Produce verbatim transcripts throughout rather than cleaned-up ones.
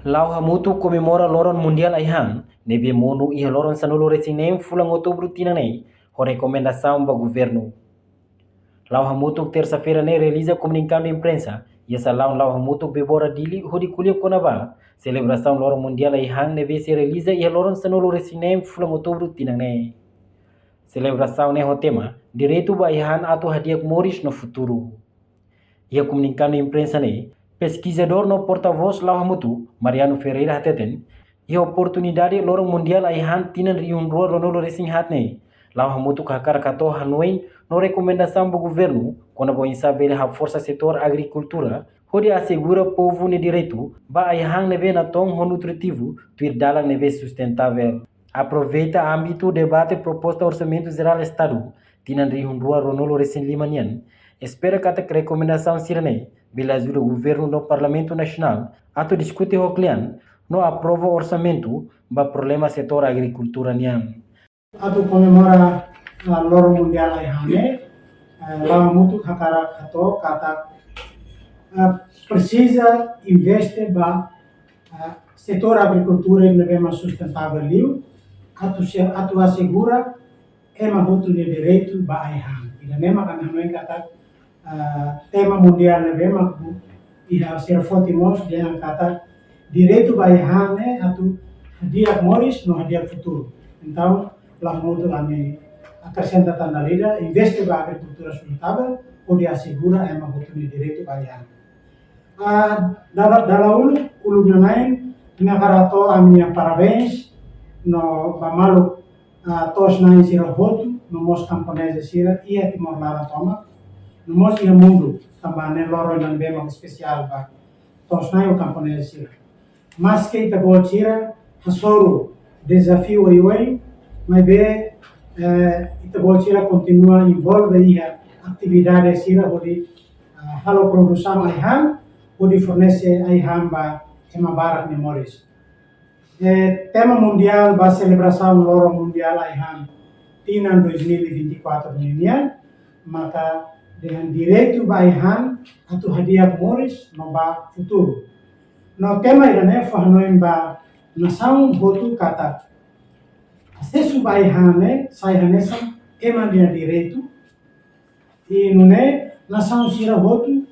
La'o Hamutuk komemora Loron Mundiál Ai-han, ne'ebé monu iha loron sanulu-resin-neen fulan Outubru tinan ne'e, ho rekomendasaun ba governu. La'o Hamutuk tersa-feira ne'e realiza komunikadu imprensa iha salaun La'o Hamutuk Bebora Dili hodi ko'alia kona-ba selebrasaun Loron Mundiál Ai-han ne'ebé sei realiza iha loron sanulu-resin-neen fulan Outubru tinan ne'e. Selebrasaun ne'e ho tema Direitu ba Ai-han atu hadi'ak moris no futuru. Iha komunikadu imprensa ne'e, peskizadór no portavós La'o Hamutuk, Mariano Ferreira hateten, iha oportunidade Loron Mundiál Ai-han tinan rihun rua ruanulu-resin-haat ne'e, La'o Hamutuk hakarak hato'o hanoin no rekomendasaun ba governu kona-ba oinsá bele haforsa setór agrikultura hodi asegura povu nia direitu ba ai-han ne'ebé natoon ho nutritivu tuir dalan ne'ebé sustentável. Aproveita ámbitu debate proposta Orsamentu Jerál Estadu tinan rihun rua ruanulu-resin-lima nian, espera katak rekomendasaun sira-ne'e bele ajuda governu no Parlamentu Nasionál atu diskute ho kle'an no aprova orsamentu ba problema setór agrikultura nian. Atu komemora, ah, Loron Mundiál Ai-han ne'e, eh, La'o Hamutuk hakarak hato'o katak, ah, presiza investe ba, ah, setór agrikultura ne'ebé mak sustentável liu, atu se, atu asegura ema hotu nia direitu ba ai-han. Ida-ne'e mak ami hanoin katak, ah, tema mundiál ne'ebé mak iha sira foti mós dehan katak direitu ba ai-han ne'e atu hadi'ak moris no hadi'ak futuru. Entaun, La'o Hamutuk ami akresenta tan dala ida, investe ba agrikultura sustentável, hodi asegura ema hotu nia direitu ba ai-han. Ah, dala, dala uluk, uluk nanain, ami hakarak hato'o ami-nia parabéns no ba maluk, ah, to'os-na'in sira hotu, no mós kamponeze sira iha Timor laran tomak, no mós iha mundu, tanba ne'e loron ne'ebé mak espesiál ba to'os-na'in no kamponeze sira. Maske ita-boot sira hasoru dezafiu oioin, maibé, eh, ita-boot sira kontinua envolve iha atividade sira hodi, ah, halo produsaun ai-han, hodi fornese ai-han ba ema barak nia moris. Eh, tema mundiál ba selebrasaun Loron Mundiál Ai-han tinan dois mil e vinte e quatro ninian, maka dehan direitu ba ai-han atu hadi'ak moris no ba futuru. No tema ida-ne'e fó hanoin ba nasaun hotu katak asesu ba ai-han ne'e sai hanesan ema nia direitu, i nune'e nasaun sira hotu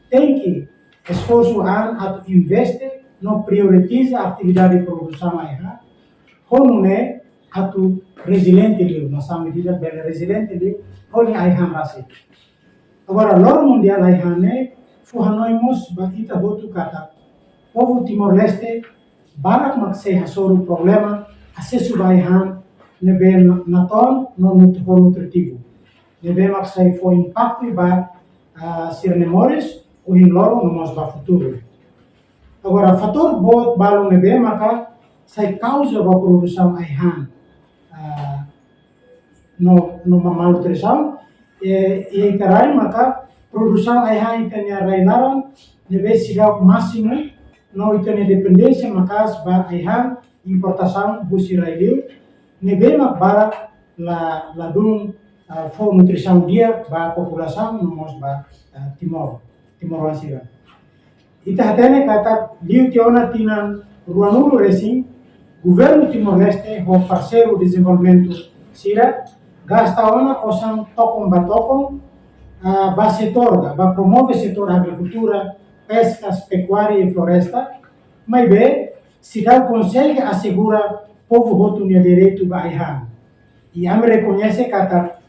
tenke esforsu an atu investe no prioritiza atividade produsaun ai-han, ho nune'e atu reziliente liu, nasaun ida bele reziliente liu, ho nia ai-han rasik. Agora, Loron Mundiál Ai-han ne'e fó hanoin mós ba ita hotu katak povu Timor-Leste barak mak sei hasoru problema asesu ba ai-han ne'ebé na-, natoon no nut-, ho nutritivu, ne'ebé mak sei fó impaktu ba, ah, sira-nia moris ohin loron no mós ba futuru. Agora, fatór boot balu ne'ebé maka sai kauza ba produsaun ai-han, ah, no, no ma-, malnutrisaun, eh, iha ita rai maka produsaun ai-han ita-nia rai-laran ne'ebé seidauk másimu, no ita-nia dependénsia maka'as ba ai-han importasaun husi rai-liur, ne'ebé mak barak la, ladún, ah, fó nutrisaun di'ak ba populasaun no mós ba, ah, Timor, timoroan sira. Ita hatene katak liu tiha ona tinan ruanulu-resin, governu Timor-Leste ho parseiru dezenvolvimentu sira gasta ona osan tokon ba tokon, ah, ba setór, ba promove setór agrikultura, peskas, pekuária i floresta, maibé seidauk konsege asegura povu hotu nia direitu ba ai-han. I ami rekoñese katak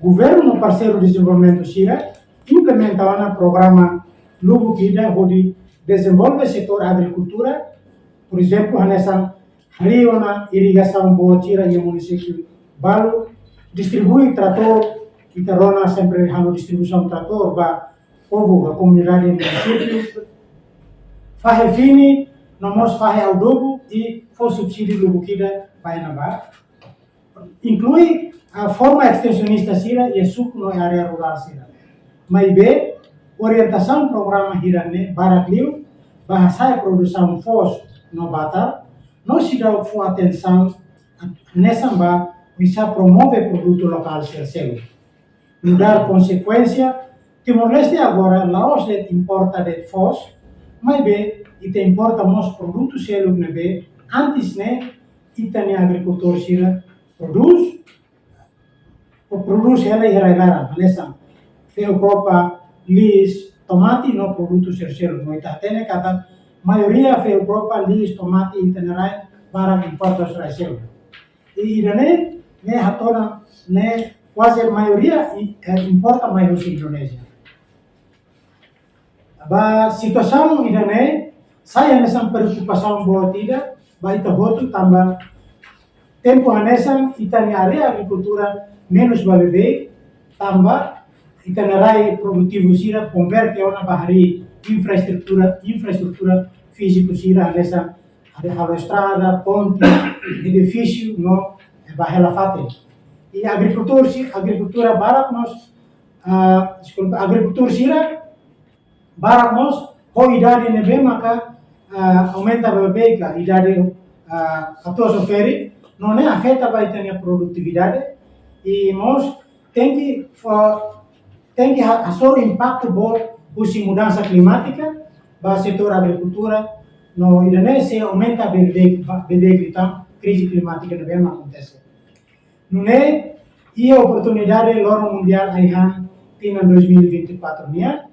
governu no parseiru dezenvolvimentu sira implementa ona programa lubuk ida hodi dezenvolve setór agrikultura, por ezemplu, hanesan harii ona irrigasaun boot sira iha munisípiu balu, distribui tratór, ita rona sempre halo distribuisaun tratór ba povu, ba komunidade munisípiu, fahe fini, no mós fahe adubu i fó subsídiu lubuk ida ba iha ne'ebá. Inklui, ah, forma estensionista sira iha suku no área rurál sira. Maibé, orientasaun programa hirak-ne'e barak liu ba hasa'e produsaun foos no batar, no seidauk fó atensaun hanesan ba Bisa promove produtu lokál sira seluk. Nu'udar konsekuénsia, Timor-Leste agora la'ós de'it importa de'it foos, maibé ita importa mós produtu seluk ne'ebé antes ne'e ita-nia agrikultór sira prodús, ou prodús hela iha rai-laran, hanesan fehukropa, liis, tomate no produtu sira seluk. No ita hatene katak maioria fehukropa, liis, tomate ita-nia rai barak importa husi rai seluk. I ida-ne'e, ne'e hato'o ona ne'e kuaze maioria i, eh, importa mai husi Indonézia. Ba situasaun ida-ne'e sai hanesan preokupasaun boot ida ba ita hotu tanba tempu hanesan ita-nia área agrikultura menus ba beibeik tanba ita-nia rai produtivu sira konverte ona ba harii infraestrutura, infraestrutura fíziku sira hanesan halo estrada, ponte, edifísiu no ba hela fatin. I agrikultór si, agrikultór barak mós, ah, deskulpa, agrikultór sira barak mós ho idade ne'ebé maka, ah, aumenta ba beibeik, idade, ah, katuas ou ferik, no ne'e afeta ba ita-nia produtividade i mós tenke fó, tenke ha-, hasoru impaktu boot husi mudansa klimátika ba setór agrikultura, no ida-ne'e sei aumenta ba beibeik, ba beibeik liután krize klimátika ne'ebé mak akontese. Nune'e, iha oportunidade Loron Mundiál Ai-han tinan dois mil e vinte e quatro nian,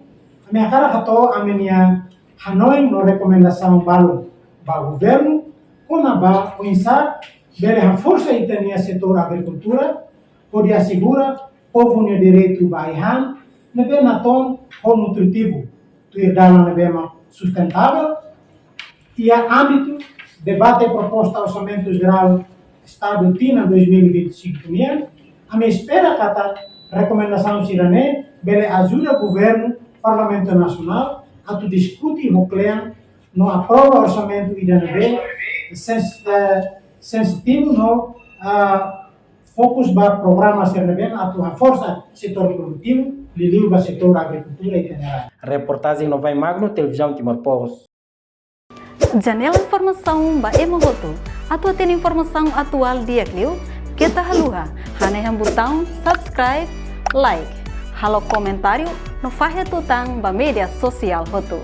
ami hakarak hato'o ami-nia hanoin no rekomendasaun balu ba governu, kona-ba oinsá bele haforsa ita-nia setór agrikultura, hodi asegura povu nia direitu ba ai-han ne'ebé natoon ho nutritivu, tuir dalan ne'ebé mak sustentável. Iha ámbitu debate proposta Orsamentu Jerál Estadu tinan dois mil e vinte e cinco nian, ami espera katak rekomendasaun sira-ne'e bele ajuda governu, Parlamentu Nasionál atu diskute ho klean no aprova orsamentu ida ne'ebé sens-, eh, sensitivu no, ah, fokus ba programa sira ne'ebé atu haforsa setór produtivu, liuliu ba setór agrikultura i ita-nia rai. Reportajen Novae Magno, Televizaun Timor Post. Janela informasaun ba ema hotu. Atu hatene informasaun atuál di'ak liu, keta haluha hanehan butaun subscribe, like, halo komentáriu no fahe tutan ba média sosiál hotu.